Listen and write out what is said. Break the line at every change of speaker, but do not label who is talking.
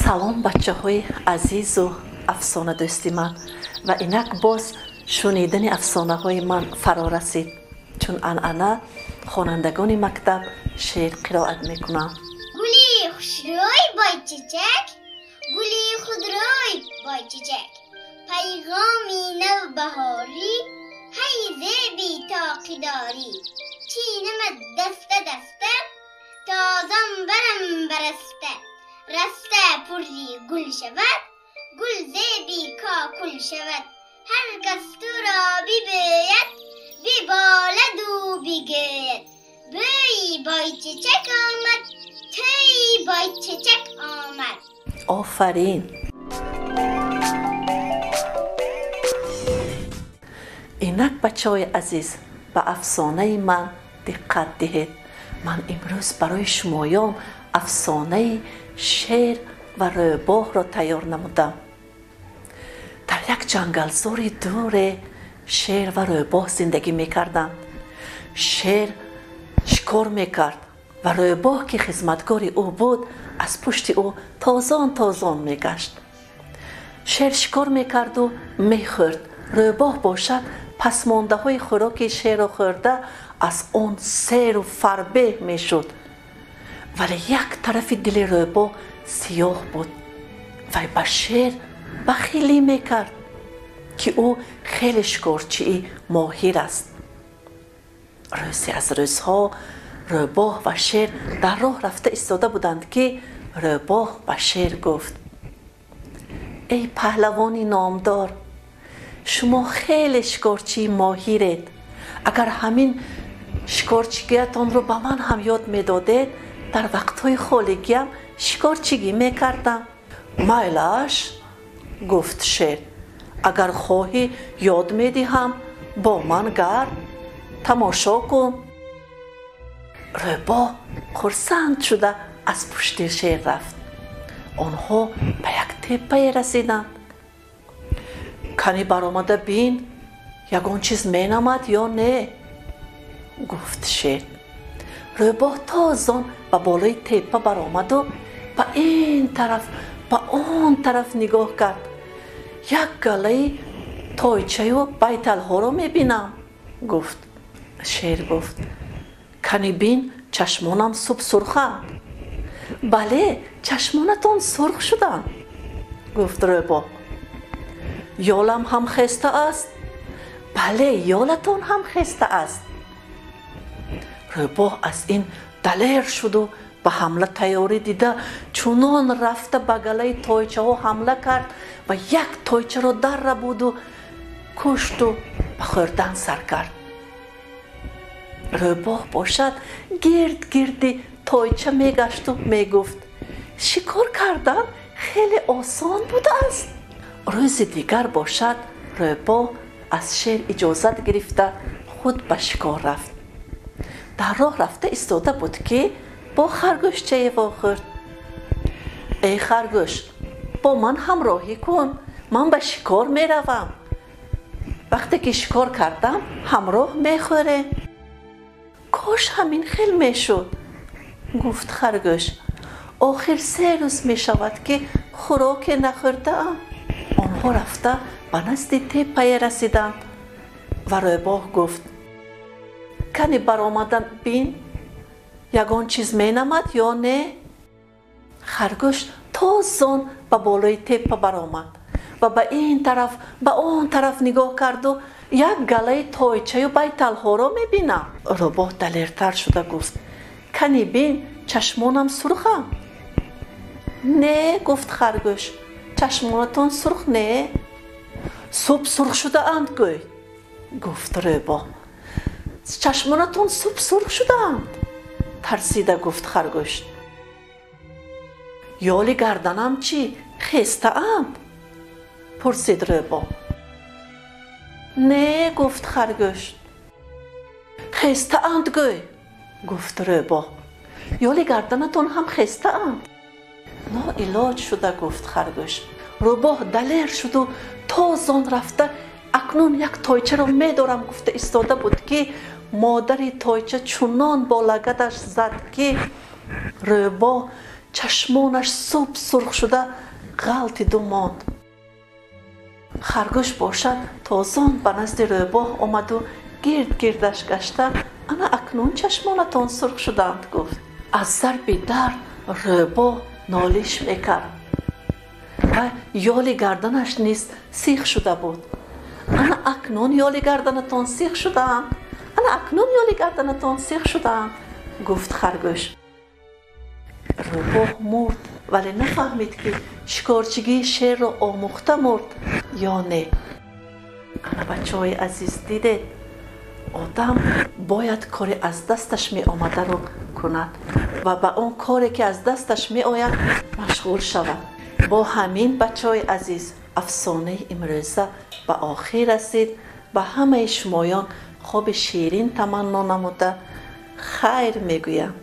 Салом бачаҳои азизу афсонадӯсти ман ва инак боз шунидани афсонаҳои ман фаро расид. Чун анъана хонандагони мактаб шеър қироат мекунам.
Гули хушрӯй бойчечак, гули худрӯй бойчечак, пайғоми навбаҳорӣ, ҳай зеби тоқидорӣ, чинамад даста даста, тозон барам бараста, раста пурри гул шавад, гул зеби кокул шавад, ҳар кас туро бибӯяд, биболаду бигӯяд, бӯи бойчечак омад, тӯи бойчечак омад.
Офарин! Инак бачаҳои азиз, ба афсонаи ман диққат диҳед. Ман имрӯз барои шумоён афсонаи шер ва рӯбоҳро тайёр намудам. Дар як ҷангалзори дуре шер ва рӯбоҳ зиндагӣ мекарданд. Шер шикор мекард ва рӯбоҳ, ки хизматгори ӯ буд, аз пушти ӯ тозон тозон мегашт. Шер шикор мекарду мехӯрд. Рӯбоҳ бошад пасмондаҳои хӯроки шерро хӯрда аз он серу фарбеҳ мешуд. Вале як тарафи дили рӯбоҳ сиёҳ буд. Вай ба шер бахилӣ мекард, ки ӯ хеле шикорчии моҳир аст. Рӯзе аз рӯзҳо рӯбоҳ ва шер дар роҳ рафта истода буданд, ки рӯбоҳ ба шер гуфт: эй паҳлавони номдор, шумо хеле шикорчии моҳиред. Агар ҳамин шикорчигиятонро ба ман ҳам ёд медодед, дар вақтҳои холигиям шикорчигӣ мекардам. Майлаш, гуфт шер, агар хоҳӣ ёд медиҳам, бо ман гард, тамошо кун. Рӯбоҳ хурсанд шуда аз пушти шер рафт. Онҳо ба як теппае расиданд. Кани баромада бин, ягон чиз менамад ё не? Гуфт шер. Рӯбоҳ тозон ба болои теппа баромаду ба ин тараф, ба он тараф нигоҳ кард. Як галаи тойчаю байталҳоро мебинам, гуфт. Шер гуфт: кани бин, чашмонам суб сурханд. Бале, чашмонатон сурх шуданд, гуфт рӯбоҳ. Ёлам ҳам хеста аст? Бале, ёлатон ҳам хеста аст. Рӯбоҳ аз ин далер шуду ба ҳамла тайёрӣ дида, чунон рафта ба галаи тойчаҳо ҳамла кард ва як тойчаро дарра буду кушту ба хӯрдан сар кард. Рӯбоҳ бошад гирд гирди тойча мегашту мегуфт: шикор кардан хеле осон будааст. Рӯзи дигар бошад рӯбоҳ аз шер иҷозат гирифта худ ба шикор рафт. Дар роҳ рафта истода буд, ки бо харгӯшчае вохӯрд. Эй харгӯш, бо ман ҳамроҳӣ кун, ман ба шикор меравам. Вақте ки шикор кардам, ҳамроҳ мехӯрем. Кош ҳамин хел мешуд, гуфт харгӯш. Охир 3 рӯз мешавад, ки хӯроке нахӯрдаам. Онҳо рафта ба назди теппае расиданд ва рӯбоҳ гуфт: кани баромада бин, ягон чиз менамад ё не? Харгӯш тозон ба болои теппа баромад ва ба ин тараф, ба он тараф нигоҳ карду як галаи тойчаю байталҳоро мебинам. Рӯбоҳ далертар шуда гуфт: кани бин, чашмонам сурханд. Не, гуфт харгӯш, чашмонатон сурх не. Суб сурх шудаанд, гӯй, гуфт рӯбоҳ. Чашмонатон суб сурх шудаанд, тарсида гуфт харгӯш. Ёли гарданам чӣ, хестаанд? Пурсид рӯбоҳ. Не, гуфт харгӯш. Хестаанд, гӯй, гуфт рӯбоҳ. Ёли гарданатон ҳам хестаанд. Ноилоҷ шуда гуфт харгӯш. Рӯбоҳ далер шуду тозон рафта акнун як тойчаро медорам гуфта истода буд, ки модари тойча чунон бо лагадаш зад, ки рӯбоҳ Чашмонаш суб сурх шуда ғалтиду монд. Харгӯш бошад, тозон ба назди рӯбоҳ омаду гирд гирдаш гашта, ана акнун чашмонатон сурх шуданд, гуфт. Аз зарби дар рӯбоҳ нолиш мекард ва ёли гарданаш низ сих шуда буд. Ана акнун ёли гарданатон сих шудаанд, ана акнун ёли гарданатон сих шудаанд, гуфт харгӯш. Рӯбоҳ мурд, вале нафаҳмид, ки шикорчигии шерро омӯхта мурд ё не. Ана, бачаҳои азиз, дидед, одам бояд коре аз дасташ меомадаро кунад ва ба он коре, ки аз дасташ меояд, машғул шавад. Бо ҳамин, бачаҳои азиз, афсонаи имрӯза ба охир расид. Ба ҳамаи шумоён хоби ширин таманно намуда, хайр мегӯям.